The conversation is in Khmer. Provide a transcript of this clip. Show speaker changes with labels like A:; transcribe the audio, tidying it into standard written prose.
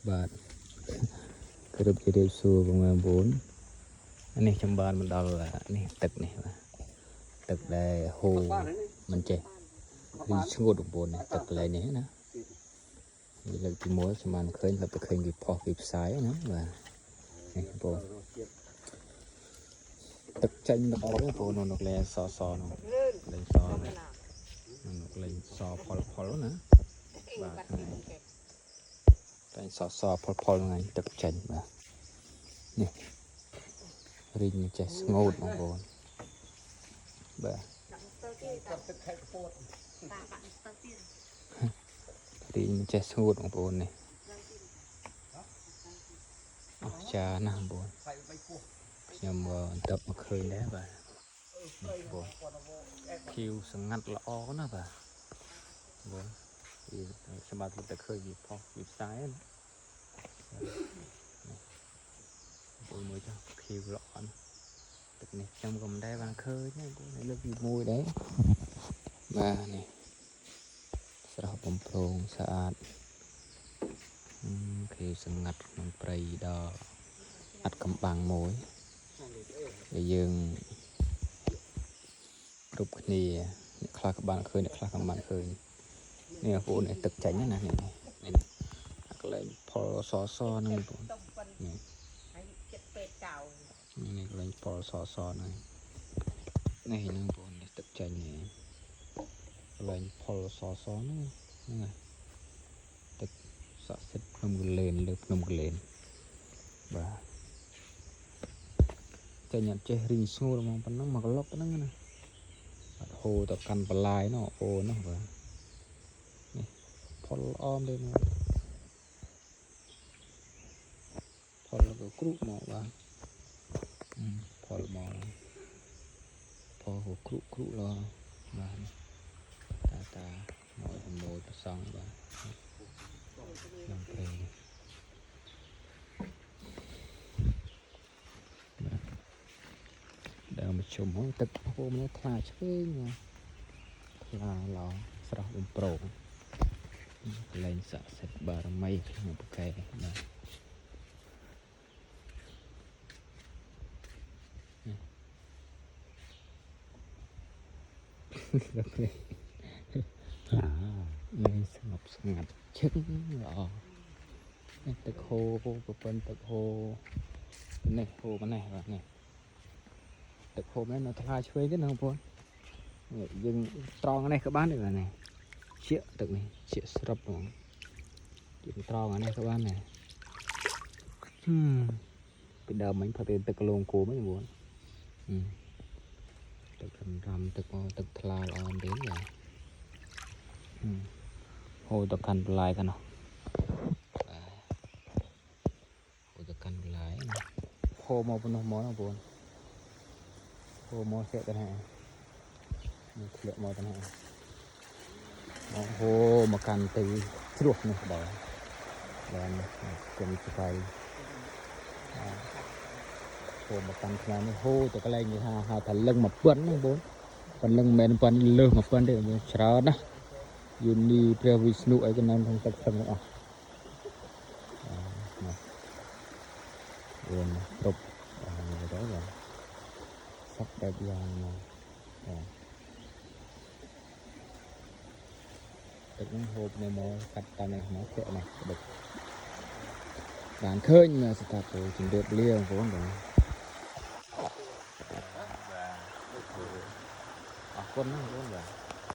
A: បាទគ្រប់ជម្រាបសួរបងប្អូននេះខ្ញុំបានមកដល់នេះទឹកនេះបាទទឹកដែលហូរមិនចេះរីស្ងួតបងប្អូននេះទឹកកន្លែងនេះណានេះលើកទី1ខ្ញុំបានឃើញលើកទៅឃើញគេផុសគេផ្សាយណាបាទនេះបងប្អូនទឹកចេញល្អបងប្អូននៅកន្លែងសសនោះកន្លែងសនោះនៅកន្លែងសផលផលណាបាទហ្នឹងហើយ តែសសផលផលហ្នឹងឯងទឹកចេញបាទនេះរីងចេះស្ងួតបងប្អូនបាទ
B: ទឹកខេត្តកពត
A: រីងចេះស្ងួតបងប្អូននេះអស្ចារ្យណាស់បងប្អូន
B: ใส่ไปពោះ
A: ខ្ញុំក៏អន្ទប់មកឃើញដែរបាទនេះបងប្អូនខៀវស្ងាត់ល្អណាស់បាទបងប្អូនវាខ្ញុំបាទតែឃើញវាផុសវាផ្សាយណានេះបងប្អូនមើលចុះខៀវល្អណាស់ទឹកនេះខ្ញុំក៏មិនដែលបានឃើញដែរបងប្អូននេះលើកទី1ដែរបាទនេះស្រស់បំព្រងស្អាតខៀវស្ងាត់ក្នុងព្រៃដល់អត់កំបាំងមួយ ដែលយើងគ្រប់គ្នាអ្នកខ្លះក៏បានឃើញអ្នកខ្លះក៏មិនបានឃើញនេះបងប្អូននេះទឹកចាញ់ណានេះនេះអាកន្លែងផលសសហ្នឹងបងប្អូន
C: តុំប៉ុន
A: នេះ
C: ហើយចិត្តពេទ្យកៅ
A: នេះកន្លែងផលសសហ្នឹងនេះហ្នឹងបងប្អូននេះទឹកចាញ់នេះកន្លែងផលសសហ្នឹងហ្នឹងហើយទឹកស័ក្តិសិទ្ធិភ្នំកលែនលើភ្នំកលែនបាទចាញ់អត់ចេះរីងស្ងួតហ្មងប៉ុណ្ណឹងមកក្លុកហ្នឹងណា អត់ហូរទៅកាន់បន្លាយនោះអូនោះបាទនេះផលល្អមែនទេមកផលក៏គ្រុមកបាទផលមកផលក៏គ្រុគ្រុល្អបាទនេះតាតាមកប្រមូលប្រសង់បាទក្នុងព្រៃនេះបាទដើមមធ្យមហ្នឹងទឹកហូរមកថ្លាឆ្វេងមកថ្លាឡងស្រស់បំប្រងកន្លែងស័ក្តិសិទ្ធិបារមីក្នុងប្រកែបាទនេះនេះស្ងប់ស្ងាត់ឈឹងល្អនេះទឹកហូរប្រពន្ធទឹកហូរនេះហូរមកនេះបាទនេះ ទឹកហូបនេះនៅថ្លាឆ្វេងទេណាបងប្អូននេះយើងត្រង់នេះក៏បានដែរបាទនេះជៀកទឹកនេះជៀកស្រាប់ហ្មងយើងត្រង់អានេះក៏បានដែរហឹមពីដើមមិញផឹកតែទឹកកលងគោមិញបងប្អូនហឹមទឹករំទឹកមកទឹកថ្លាល្អមែនទេបាទហឹមហូរទៅកាន់បន្លាយកានោះបាទហូរទៅកាន់បន្លាយណាហូរមកប៉ុណ្ណោះមកណាបងប្អូន ហូរមកសែកទៅណានេះធ្លាក់មកទៅណាមកហូរមកកាន់ទៅជ្រោះនោះដែរបានគុំស្បៃហូរមកកាន់ខ្លាំងនេះហូរទៅកន្លែងនេះហៅថាលឹងមកពន់ហ្នឹងបងប៉ុនលឹងមិនមែនប៉ុនលើសមកពន់ទេបងច្រើនណាស់យូនីព្រះវិស្ណុអីក៏នៅក្នុងទឹកស្ទឹងទាំងអស់អឺណាអូនគ្រប់អឺទៅបាទ សពបែបយ៉ាងមកបាទទឹកហ្នឹងហូបនៅមកកាត់តាមនេះមកធ្លាក់នេះក្បិចបានឃើញមកស្តាប់ទៅជំរាបលាបងប្អូនបាទបាទអរគុណណាស់បងប្អូនបាទ។